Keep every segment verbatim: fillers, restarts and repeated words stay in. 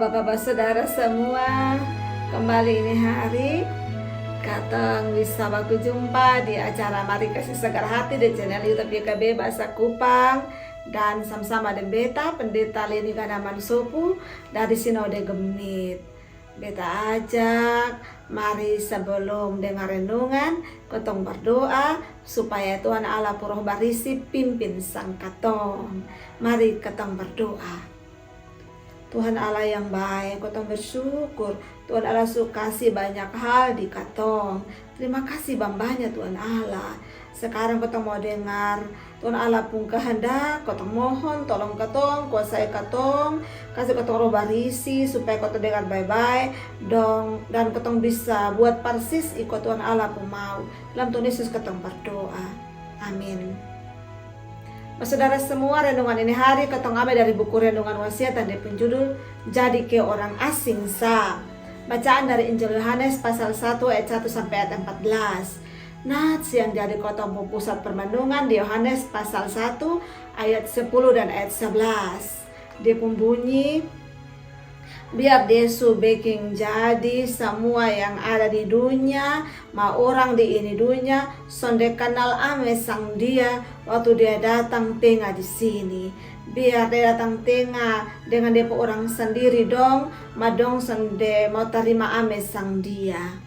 Bapak saudara semua, kembali ini hari katong bisa baku jumpa di acara Mari Kasi Sagar Hati di channel YouTube Y K B Bahasa Kupang, dan sama-sama deng beta Pendeta Leni Ganaman Sopu dari Sinode GMIT. Beta ajak, mari sebelum dengar renungan, kotong berdoa supaya Tuhan Allah pung Roh Barisi pimpin sang katong. Mari kotong berdoa. Tuhan Allah yang bae, kotong bersyukur Tuhan Allah su kasi banyak hal di katong. Terima kasih bambanya Tuhan Allah. Sekarang kotong mau dengar Tuhan Allah pung kehendak, kotong mohon tolong katong, kuasai katong, kasi katong Roh Barisi supaya katong dengar bae-bae dong, dan katong bisa buat parsis iko Tuhan Allah pung mau. Dalam Tuhan Yesus katong berdoa. Amin. Saudara semua, renungan ini hari katong ambe dari buku renungan Wasiat dan dia pung judul Jadi ke Orang Asing Sa. Bacaan dari Injil Yohanes pasal satu ayat satu sampai ayat empat belas. Nats yang jadi kotong pung pusat permenungan di Yohanes pasal satu ayat sepuluh dan ayat sebelas. Dia pung bunyi, biar dia su beking jadi samua yang ada di dunia, ma orang di ini dunia sonde kanal ame sang dia waktu dia datang tenga di sini. Biar dia datang tenga dengan dia pung orang sandiri dong, ma dong sonde mau tarima ame sang dia.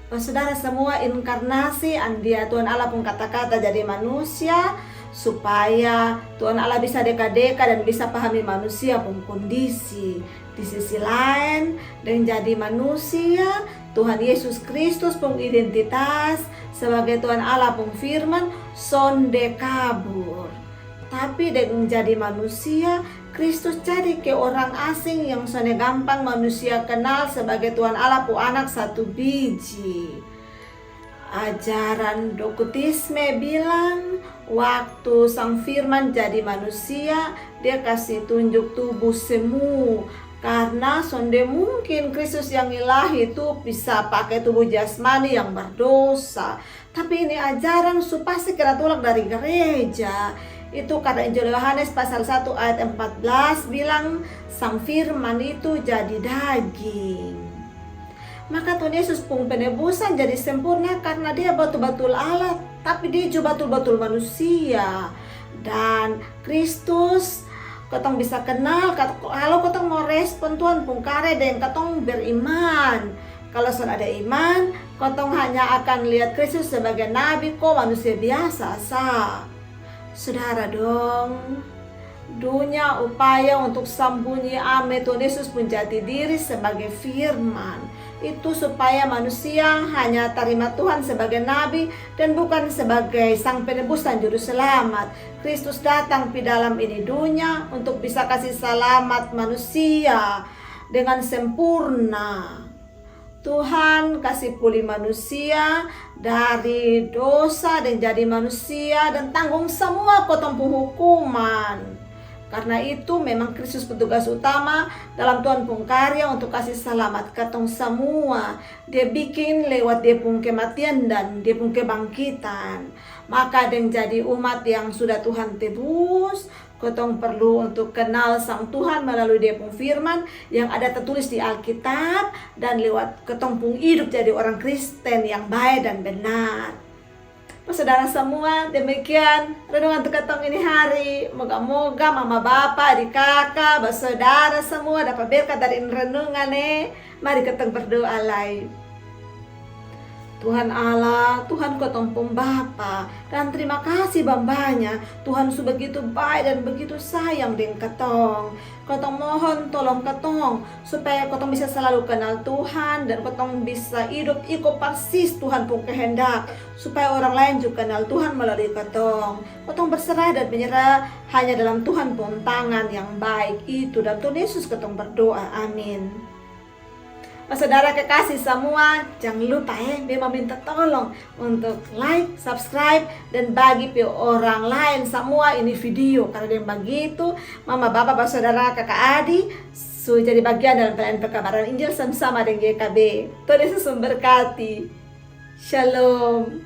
Saudara semua, inkarnasi andia Tuhan Allah pung kata-kata jadi manusia supaya Tuhan Allah bisa deka-deka dan bisa pahami manusia pung kondisi. Di sisi laen, deng jadi manusia, Tuhan Yesus Kristus pung identitas sebagai Tuhan Allah pung firman sonde kabur. Tapi deng jadi manusia, Kristus jadi ke orang asing yang sonde gampang manusia kenal sebagai Tuhan Allah pu anak satu biji. Ajaran dokutisme bilang, waktu sang firman jadi manusia, dia kasi tunjuk tubuh semu. Karna sonde mungkin Kristus yang ilahi tu bisa pake tubuh jasmani yang berdosa. Tapi ini ajaran su pasti kena tolak dari gereja. Itu karna Injil Yohanes pasal satu ayat empat belas bilang sang firman itu jadi daging. Maka Tuhan Yesus pung penebusan jadi sempurna karna dia batul-batul Allah, tapi dia juga batul-batul manusia. Dan Kristus, kotong bisa kenal kalo kotong mau respon Tuhan pung karya deng kotong beriman. Kalo son ada iman, kotong hanya akan liat Kristus sebagai nabi ko manusia biasa sa. Sudara dong, dunia upaya untuk sambunyi ame Tuhan Yesus pung jati diri sebagai firman. Itu supaya manusia hanya tarima Tuhan sebagai nabi dan bukan sebagai sang penebus dan juru selamat. Kristus datang pi dalam ini dunia untuk bisa kasi salamat manusia dengan sempurna. Tuhan kasi puli manusia dari dosa dan jadi manusia dan tanggung samua kotong pung hukuman. Karna itu memang Kristus petugas utama dalam Tuhan pung karya untuk kasi salamat katong samua. Dia bikin lewat dia pung kematian dan dia pung kebangkitan. Maka deng jadi umat yang sudah Tuhan tebus, kotong perlu untuk kenal sang Tuhan melalui dia pung firman yang ada tertulis di Alkitab dan lewat kotong pung hidup jadi orang Kristen yang bae dan benar. Saudara semua, demikian renungan untuk katong ini hari. Moga-moga mama bapa, adik kaka, basaudara semua dapat berkat dari ini renungan e. Mari katong berdoa lai. Tuhan Allah, Tuhan kotong pung Bapa, dan terima kasih bambanya. Tuhan su begitu bae dan begitu sayang deng katong. Kotong mohon tolong katong supaya kotong bisa selalu kenal Tuhan dan kotong bisa hidup iko parsis Tuhan pung kehendak, supaya orang lain juga kenal Tuhan melalui kotong. Kotong berserah dan menyerah hanya dalam Tuhan pung tangan yang baik itu. Dalam Tuhan Yesus kotong berdoa. Amin. Saudara kekasih semua, jangan lupa e, beta mau minta tolong untuk like, subscribe, dan bagi pi orang lain semua ini video. Karna deng bagitu, mama, bapa, basaudara, kaka, adi su jadi bagian dalam pelayanan pekabaran Injil sama-sama deng Y K B. Tuhan Yesus memberkati. Shalom.